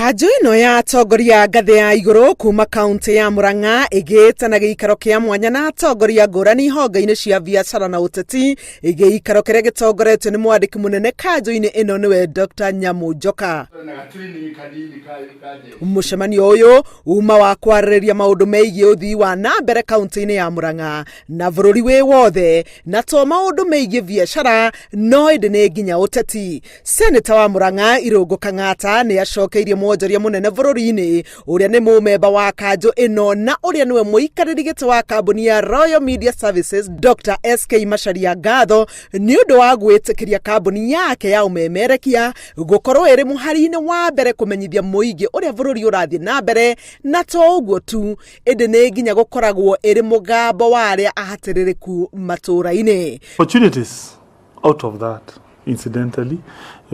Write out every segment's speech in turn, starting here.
Kanjũ ĩno ya atongoria a ngathĩ ya igũrũ kuma kaunti ya Murang'a ĩgĩte na gĩikaro kĩa mwanya na atongoria ngũrani honge-inĩ cia biacara na ũteti, gĩikaro kĩrĩa gĩtongoretio nĩ mwandĩki mũnene kanjũ-inĩ ĩno nĩwe Dr. Nyamu Njoka. Mũcemanio ũyũ uma wa kwarĩrĩria maũndũ megiĩ ũthii wa na mbere kaunti-inĩ ya Murang'a na bũrũri wĩ wothe, na to maũndũ megiĩ biacara no ĩndĩ nĩ nginya ũteti. Seneta wa Murang'a Irũngũ Kang'ata nĩ acokeirie mwonjoria mũnene bũrũri-inĩ ũrĩa nĩ mũmemba wa kanjũ ĩno na ũrĩa nĩwe mũikarĩri gĩtĩ wa kambuni ya Royal Media Services Dr. SK Macharia ngatho nĩ ũndũ wa gwĩtĩkĩria kambuni yake ya ũmemerekia gũkorwo ĩrĩ mũhari-inĩ wa mbere kũmenyithia mũingĩ ũrĩa bũrũri ũrathiĩ na mbere, na to ũguo tu ĩndĩ nĩ nginya gũkoragwo ĩrĩ mũgambo wa arĩa ahatĩrĩrĩku matũũra-inĩ. Opportunities out of that, incidentally,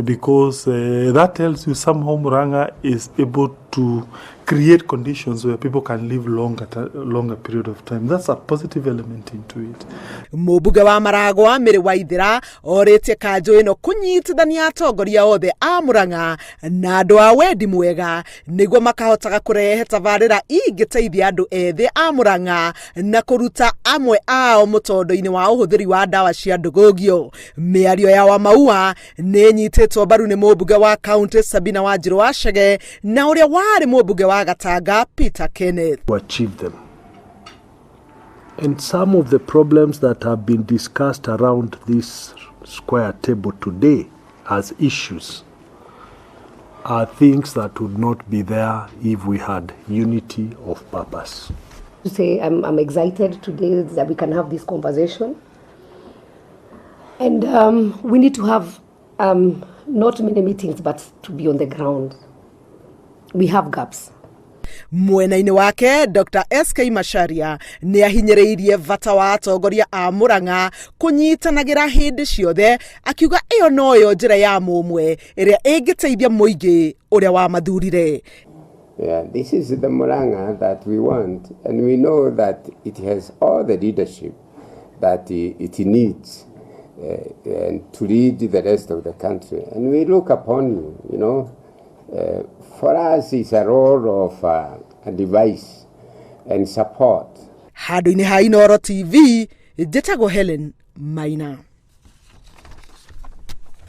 because that tells you somehow Murang'a is able to create conditions where people can live longer period of time. That's a positive element into it. Mũmbunge wa Maragwa Mary Waithera orĩtie kanjũ ĩno kũnyitithania atongoria othe a Murang'a na andũ a wendi mwega nĩguo makahotaga kũrehe tabarĩra ingĩteithia andũ ethĩ a Murang'a na kũruta amwe ao mũtondo-inĩ wa ũhũthĩri wa ndawa cia ndũgũgio. Mĩario ya Wamaua nĩ ĩnyitĩtwo mbaru nĩ mũmbunge wa kaunti Sabina Wanjiru wa Chege na ũrĩa warĩ mũmbunge wa Gatanga Peter Kenneth. To achieve them. And some of the problems that have been discussed around this square table today as issues are things that would not be there if we had unity of purpose. To say I'm excited today that we can have this conversation. And we need to have not many meetings, but to be on the ground. We have gaps. Mwena-inĩ wake Dr. SK Macharia nĩ ahinyĩrĩirie bata wa atongoria a Murang'a kũnyitanagĩra hĩndĩ ciothe, akiuga ĩyo noyo njĩra ya mũmwe ĩrĩa ĩngĩteithia mũingĩ ũrĩa wamathurire. Yeah, this is the Murang'a that we want, and we know that it has all the leadership that it needs and to lead the rest of the country. And we look upon you. For us, it's a role of a device and support. Handũ-inĩ ha Inooro TV, njĩtagwo Helen Maina.